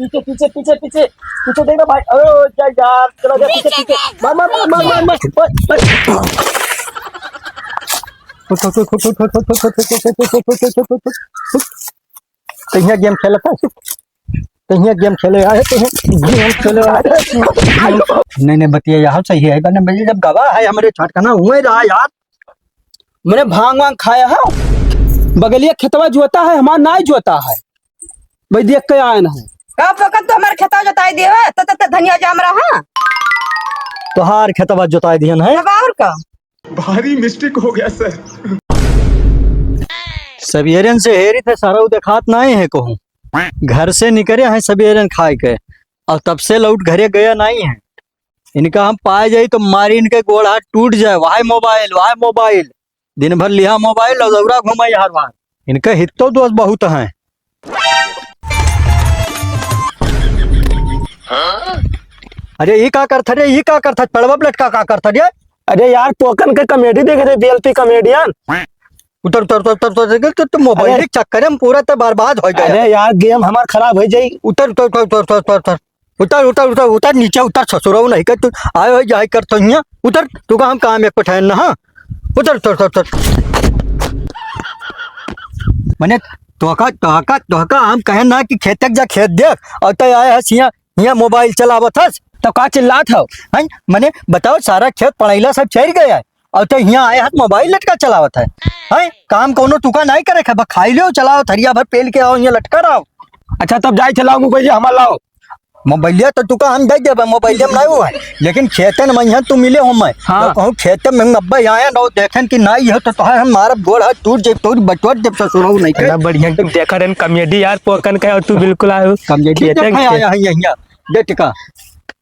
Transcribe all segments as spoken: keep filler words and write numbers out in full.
पीछे, पीछे, पीछे, पीछे, पीछे देख ना भाई। अरे, जा यार, चला जा पीछे, पीछे। मार, मार, मार। कहिया गेम खेलत है? कहिया गेम खेले आए, कहिया गेम खेले आए। नहीं, नहीं, बतिया यह सही है, बने भैया, जब गवा है हमरे छटकना हुए रहा यार। मने भांग वांग खाया है, बगलिया खेतवा जोता है, हमार नाई जोता है। भाई देख के आए ना है। का पकड़ तो हमार खेतवा जोताई दिए, त, त, त धनिया जाम रहा। तोहार खेतवा जोताई दिहन है। तब और का? भारी मिस्टेक हो गया सर। सवेरन से हेरी थे, सारा देखात नहीं है कहूँ। घर से निकरे हैं सवेरन खाए के, और तब से लौट घरे गया नहीं है। इनका हम पाए जाई तो मारी इनके गोड़ हाथ टूट जाए। वाह मोबाइल, वाह मोबाइल, दिन भर लिहा मोबाइल और दौरा घूमा यार बाहर। इनके हित तो दोस्त बहुत हैं। अरे, ई का करत रे, ई का करत, पड़वा लटका का करत रे? अरे यार, तोकन के कॉमेडी देखे थे, बीएलपी कॉमेडियन। उतर, उतर, उतर, उतर, उतर, तो, तो मोबाइल अरे। के चक्कर में पूरा तो बर्बाद हो गया। अरे यार, गेम हमार खराब हो जाई। उतर, उतर, उतर, उतर, उतर, उतर, उतर। उतर, उतर, उतर, उतर, नीचे उतर, ससुरऊ नहीं कर, तू आए हो, जाए कर तो हियाँ। उतर, तू का हम काम एक पठाए ना, हाँ? उतर, उतर, उतर, उतर। मने तोहका, तोहका, तोहका हम कहे ना कि खेत तक जा, खेत देख, और तै आए हस हियाँ, हियाँ मोबाइल चलावत हस। तो का चिल्लात हो? हैं? मने बताओ, सारा खेत पड़ैला सब चर गया है, और तै हियाँ आए हस मोबाइल लटका चलावत है। हैं? काम कोनो तुका नहीं करे, खा, खाई लियो, चलाओ, थरिया भर पेल के आओ, हियाँ लटका रहो। अच्छा, तब जाई चलाओ मोबाइल, हमार लाओ। मोबाइलिया तो तुका हम दे देबे, मोबाइलिया में नहीं हुआ है, लेकिन खेतन में यहाँ तू मिले हो मैं। हाँ। तो कहूँ खेतन में अब्बे आया ना, देखें कि नहीं हो तो तोहर हम मारब, गोड़ हाथ टूट जाए, तोर बटोर देब ससुरऊ नहीं के। इतना बढ़िया तुम देखा रहन कॉमेडी यार, पोकन कहे और तू बिल्कुल आए हो। कॉमेडी खेतन देखे के। आया है यहाँ, देख का।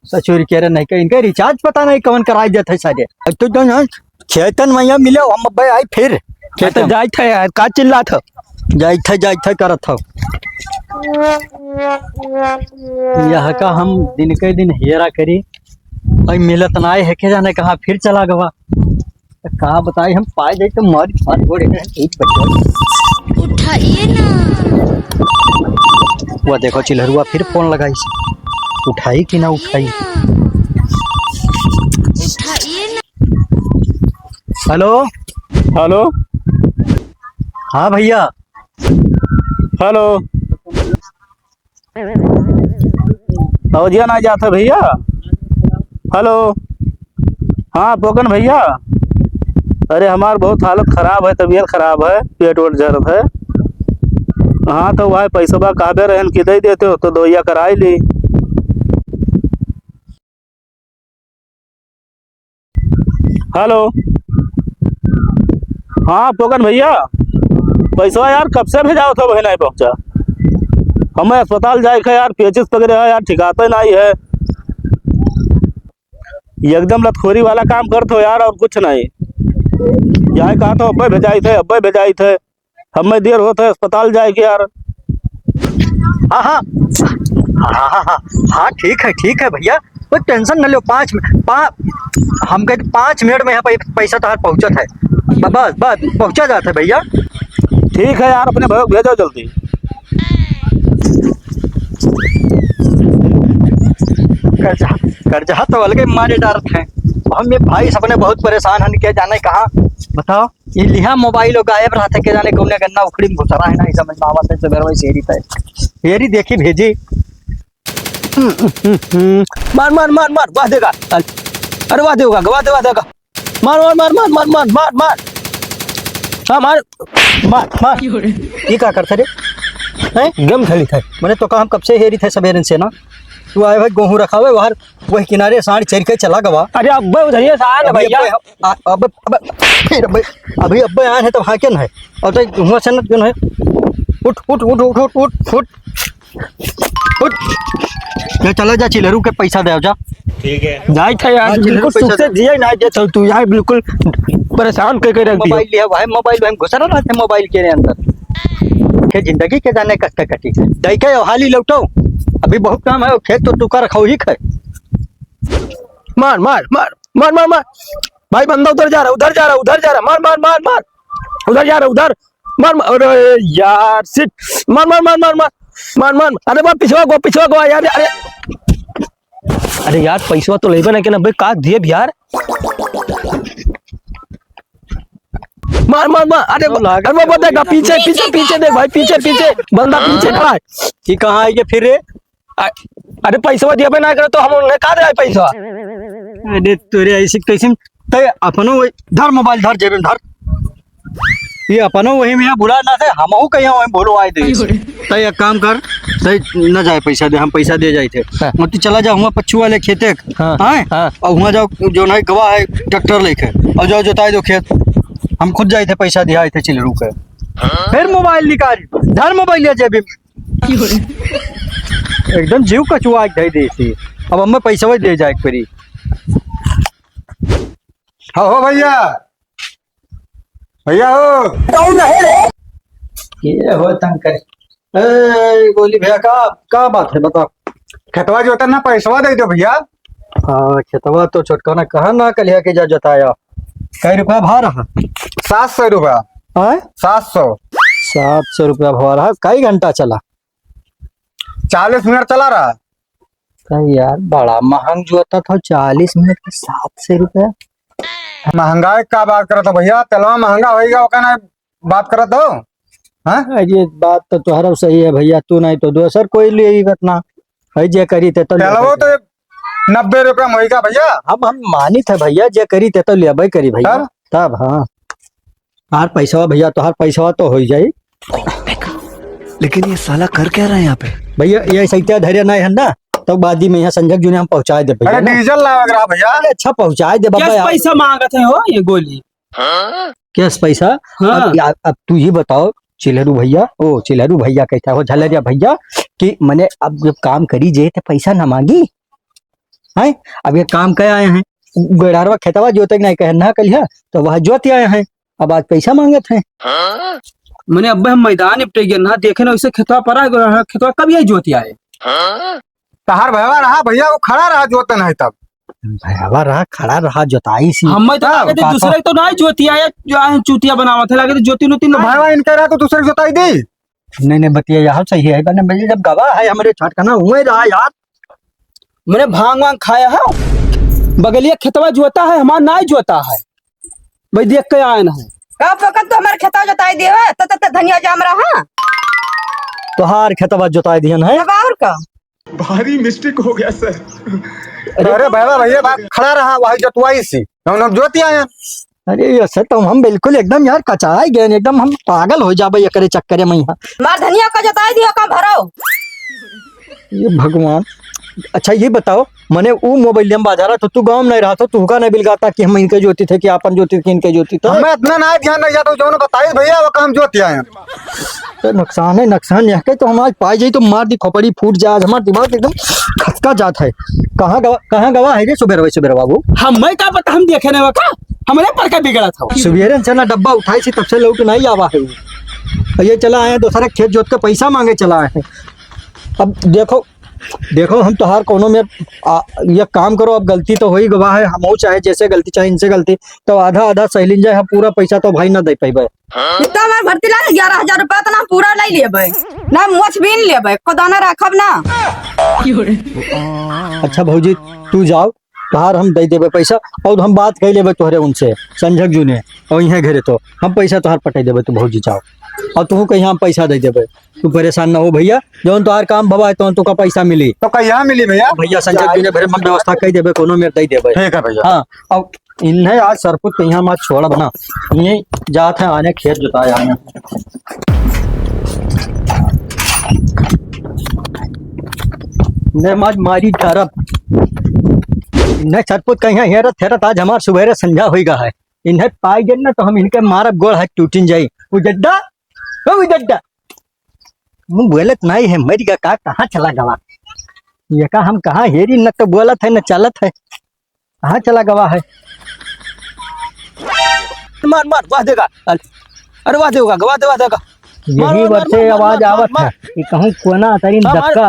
ससुर के रे नहीं के, इनके रिचार्ज पता नहीं कौन कराई देत है सारे। अब तू तो ना खेतन में यहाँ मिले, हम अब्बे आई फिर। हाँ, तो खेतन। जाइत है यार, का चिल्लात हो? जाइत है, जाइत है करत हो। यह का हम दिन के दिन हेरा करी, भाई मिलत ना है, के जाने कहाँ फिर चला गवा। तो का बताई, हम पाए जाई तो मारी फाड़ गोड़े के एक बच्चा। उठाइए ना। वह देखो चिल्हरुआ फिर फोन लगाई से, उठाई कि ना उठाई? उठाइए ना। हेलो। हेलो। हाँ भैया। हेलो। आवाजिया ना जात है भैया। हेलो। हाँ, पोकन भैया। अरे, हमार बहुत हालत खराब है, तबीयत खराब है, पेट वेट झरत है। हाँ, तो वह पैसवा कहबे रहन कि दे देते हो, तो दवाइया कराई ली। हेलो। हाँ, पोकन भैया, पैसा यार कब से भेजाओ था, वही नहीं पहुँचा। हमें अस्पताल जाए के यार, पेचिस पकड़े है यार, ठिकाते नहीं है। ये एकदम लतखोरी वाला काम करत हो यार, और कुछ नहीं। जाए कहा तो अब्बे भेजाई थे, अब्बे भेजाई थे। हमें देर होत है अस्पताल जाए के यार। हाँ, हाँ। हाँ, हाँ, हाँ, हाँ, ठीक है, ठीक है भैया, कोई टेंशन न लो। पाँच मि-, पा-, हम कहे पाँच मिनट में यहाँ पे पैसा तोहार पहुँचत है। ब-, बस, बस, पहुँचा जात है भैया। ठीक है यार, अपने भाई को भेजो जल्दी। कर्जा, कर्जा तो अलगे मारे डारत हैं। हम ये भाई सबने बहुत परेशान हन, के जाने कहाँ, बताओ। ये लिहा मोबाइल और गायब रहत है, के जाने कौने गन्ना उखड़ी में घुसरा है, नहीं समझ में आवत है। सवेरे वही शेरी पे, शेरी देखी भेजी। मार, मार, मार, मार, वाह देगा। अरे वाह देगा, वाह देगा, देगा। मार, मार, मार। हाँ, मार, मार, मार। ये का करता रे? हैं? गेम खेली थे। मैंने तो कहा हम कब से हेरी थे सवेरे से ना। तू आए भाई, गेहूं रखा हुआ है बाहर, वही किनारे साढ़ चढ़ के चला गवा। अरे अब्बे उधरिए से आए ना अभी भैया। अब्बे, आ, अब्बे, अब्बे, फिर अब्बे, अभी अब्बे आए हैं तो हाँ क्यों है? और तो हुआ सन्नत क्यों है? उठ, उठ, उठ। उठ। ये चला जा, चिल्हरू के पैसा दे जा। ठीक है। जाए थे यार, हाँ, चिल्हरू बिल्कुल पैसा सुख से दे। जिए ना जे तो तू यार बिल्कुल परेशान करके रख दियो। मोबाइल लिया भाई, मोबाइल भाई घुसरा रहते मोबाइल के अंदर। के जिंदगी के जाने कब तक कटी। दई के हाली लौटो, अभी बहुत काम है, खेत तो तू कर खाओ ही खाए। मार, मार, मार, मार, मार, मार। भाई बंदा उधर जा रहा, उधर जा रहा, उधर जा रहा। मार, मार, मार, मार। उधर जा रहा, उधर। मार, मार, अरे यार, shit। मार, मार, मार, मार, मार। मार, मार। अरे बा, पिछवा गो, पिछवा गो, यार, अरे। अरे यार, पैसवा तो लेबे ना के ना भाई, का देब यार? मार, मार, मार। अरे, तो लाग अरे बा, बा, देखा, पीछे, पीछे, पीछे देख भाई, पीछे, पीछे। बंदा पीछे खड़ा है। ये कहाँ है ये फिर रे? अ-, अरे पैसवा देबे ना करे तो हम उन्हें का दे पैसवा? अरे तोरे ऐसे कैसे, तै अपनो वही धर, मोबाइल धर, जेब में धर। ये अपनो वही में है, भुला ना थे, हमहू कहीं वही भूलवाए दे। तै एक काम कर, तै न जाए पैसा दे, हम पैसा दे जाए थे। हाँ। और तू चला जा हुआ पच्छू वाले खेते। हाँ, हाँ? हाँ। और हुआ जाओ, जो नहीं गवा है ट्रैक्टर लेके, और जाओ जोताई दो खेत, हम खुद जाए थे, पैसा दिया थे चिलरू के। फिर मोबाइल निकाल, धर मोबाइल ले जेबी। एकदम जीव कचुआ के धई देसी। अब हमें पैसवा दे जाए के पड़ी। हाँ हो भैया, भैया हो। कौन है रे? ये हो तंग करे। ए, गोली भैया, का, का बात है, बताओ। खेतवा जोतन ना, पैसवा दे दो भैया। हाँ, खेतवा तो छोटका ना कहा ना कलिया के जा जोताया। कई रुपया भा रहा? सात सौ रुपया। आय? सात सौ। सात सौ रुपया भा रहा, कई घंटा चला? चालीस मिनट चला रहा। कई यार, बड़ा महंग जोता था, चालीस मिनट के सात सौ रुपया। महंगाई का बात करत हो भैया, तेलवा महंगा होइगा, ओका ना बात करत हो? हाँ? अरे बात तो तोहरा सही है भैया, तू नहीं तो दोसर कोई ले ही बतना। है जे करी ते तो तेलवा लेबे तो करी। नब्बे रुपया में होइगा भैया। अब हम मानित है भैया, जे करी ते तो लेबे करी भैया। तब? तब हाँ। तोहार पैसवा भैया, तोहार पैसवा तो होई जाई। लेकिन ये साला कर क्या रहा है यहाँ पे? भैया, ये सैत्या धैर्य नहीं है ना, तो बादी में यहाँ संजय जी ने हम पहुँचाए दे भैया अरे ना। डीजल लावे के रहा भैया। अरे अच्छा पहुँचाए दे बाबा कैश यार। पैसा मांगत है हो ये गोली। कैश पैसा? हाँ। अब यार, अब तू ही बताओ, चिल्हरू भैया, ओ चिल्हरू भैया कहता हो, झलरिया भैया, कि मने अब जब काम करी जे तो पैसा ना मांगी, हैं? अब ये काम कहे आए हैं, गड़ारवा खेतवा जोते के नहीं कहे ना कलिया, तो वह जोत आए हैं, अब आज पैसा मांगत हैं। मने अब हम मैदान निपटे गए ना, देखे ना वैसे खेतवा परा है, खेतवा कब यही जोत आए? तहार भैया रहा, भैया वो खड़ा रहा जोत नहीं तब। भैया रहा, खड़ा रहा, जोताई सी। हम तो तब लागे थे का दूसरे तो? तो ना जोतिया है, जो आए चूतिया बनावत है, लागे थे जोती नोती तो ना। भैया इनके रहा तो दूसरे की जोताई दी। नहीं, नहीं, बतिया यह सही है, बने भैया जब गवा है हमरे छटकना हुए रहा यार। मैंने भांग वांग खाया है, बगलिया खेतवा जोता है, हमार नाई जोता है। भाई देख के आए ना है। का पकड़ तो हमारे खेतवा जोताई दियो है, त, त, त धनिया जाम रहा। तोहार खेतवा जोताई दिहन है। तब और का? भारी मिस्टेक हो गया सर। अरे भैया, भैया, बात खड़ा रहा, वही जोतवाई सी। हम लोग जोतिया हैं। अरे, ऐसे तो हम बिल्कुल एकदम यार कचाई गए, एकदम हम पागल हो जाबे एकरे चक्करे में यहाँ। मार धनिया का जोताई दियो, का भरो। ये भगवान, अच्छा ये बताओ, मने ऊ मोबाइल में बाजारा तो तू गाँव में नहीं रहा, तो तू का नहीं बिलगाता कि हम इनके जोती थे कि आपन जोती थे कि इनके जोती थे? हमें इतना ना ध्यान रह जाता, जो उन्होंने बताई भैया, वो काम जोतिया हैं। तो नुकसान है, नुकसान यह के तो हम आज पाई जाई तो मार दी खोपड़ी फूट जाए, आज हमार दिमाग एकदम खटका जात है। कहाँ गवा, कहाँ गवा है रे सुबेरवा, सुबेरवा वो? हमें का पता, हम देखे नहीं का, हमरे पर का बिगड़ा था। सुबेरे से ना डब्बा उठाई से तब से लौट नहीं आवा है वो। और ये चला आए दूसरा खेत जोत के पैसा मांगे चला आए। अब देखो, देखो हम तोहार कोनो में, आ, ये काम करो, अब गलती तो हो ही गवा है, हम हो चाहे जैसे गलती चाहे इनसे गलती, तो आधा आधा सही लिन जाए, हम पूरा पैसा तो भाई ना दे पाइबे। इतना हमार भर्ती लागे ग्यारह हजार रुपया, तो ना पूरा ले लेबे, ना मोछ बीन लेबे, कोदाना रखब ना। अच्छा भौजी, तू जाओ, तोहार हम दे देबे पैसा, और हम बात कर लेबे तोहरे उनसे, संजय जी ने, और यहाँ घरे तो हम पैसा तोहार पटाई देबे, तू भौजी जाओ, और तू कहीं हम पैसा दे देबे, तू परेशान ना हो भैया, जौन तोहार काम भवा है, तौन तोका पैसा मिली। तो कहिया मिली भैया? भैया संजय जी ने भरे हम व्यवस्था कर देबे, कोनो मेर दे देबे। ठीक है भैया। हाँ, अब इन्हें आज सरपुत के यहाँ मत छोड़ब ना, ये जात है आने खेत जोताए आने। ने आज मारी डरब। इन्हें सरपुत के यहाँ हेरत हेरत आज हमार सुबेरे संझा होई गा है। इन्हें पाई गए ना तो हम इनके मारब, गोड़ हाथ टूटिन जाई। उजड्डा, ओ उजड्डा। मुँह बोलत नहीं है, मर गा का, कहाँ चला गवा? ये का हम कहाँ हेरी, न तो बोलत है, न चलत है। कहाँ चला गवा है? मार, मार, वाह देगा। अरे वाह देगा, वाह दे, वाह देगा। मार, यही मार, मार, वर्षे मार, आवाज मार, आवत मार, है कि कहूँ कोना तरी हाँ, मार। धक्का,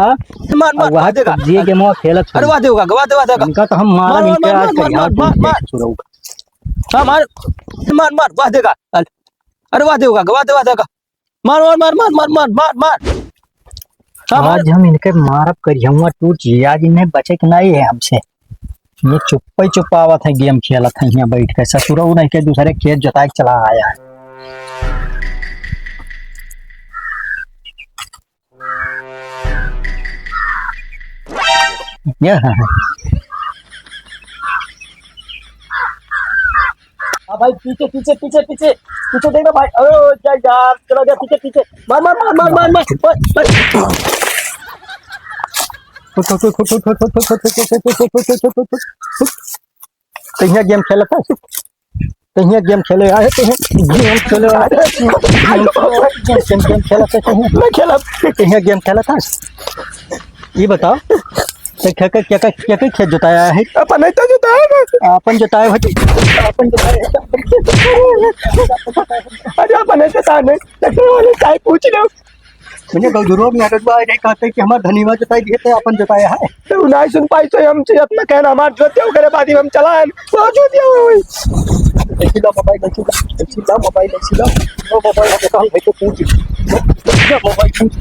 मार, मार, और वह वाह देगा। पबजी के मुँह खेलत अरे है। वाह देगा, वाह दे, वाह देगा। इनका तो हम मार, मारब, मार, इनके मार, आज मार, करिया मार, मार, मार। सुरऊ का। हाँ, मार, मार, मार, वाह देगा। अरे वाह देगा, वाह दे, वाह देगा। मार, मार, मार। मार। का बात? आज हम इनके मारब करिहउआ टूट जाई, आज इन्हें बचे के नाहीं है हमसे। ये चुप्पे चुप्पा आवत है, game खेलत है यहाँ बैठ के। ससुरऊ नहीं के दूसरे खेत जोताए के चला आया है। ये हाँ, हाँ। हाँ भाई, पीछे, पीछे, पीछे, पीछे, पीछे देख ना भाई। अरे, जा यार, चला गया पीछे, पीछे। मार, मार, मार। उठ, उठ, उठ। तहिया game खेलत है। तहिया game खेले आए, तहिया game खेले आए, game, game, game खेलत है, तहिया। ना खेलब। तहिया game खेलत है। ये बताओ, तो क्या, क्या, क्या, क्या, क्या खेत जोताया है? अपन नहीं तो जोताया ना। अपन जोताया है, अपन जोताया है। अरे अपन नहीं जोताया नहीं, लेकिन वो लोग चाहे पूछ लो। मुझे गौधुरो में अटक बा, ये कहते कि हमार धनीवा जोताई दिए थे, अपन जोताया है। तो नहीं सुन पाई, तो हम से अपना कहना, हमार जोतिया करे बाद ही हम चला है, वो जोतिया हुई। ऐसी ला मोबाइल, ऐसी ला, ऐसी ला मोबाइल, ऐसी ला, वो मोबाइल के काम है तो पूछ। मोबाइल पूछ।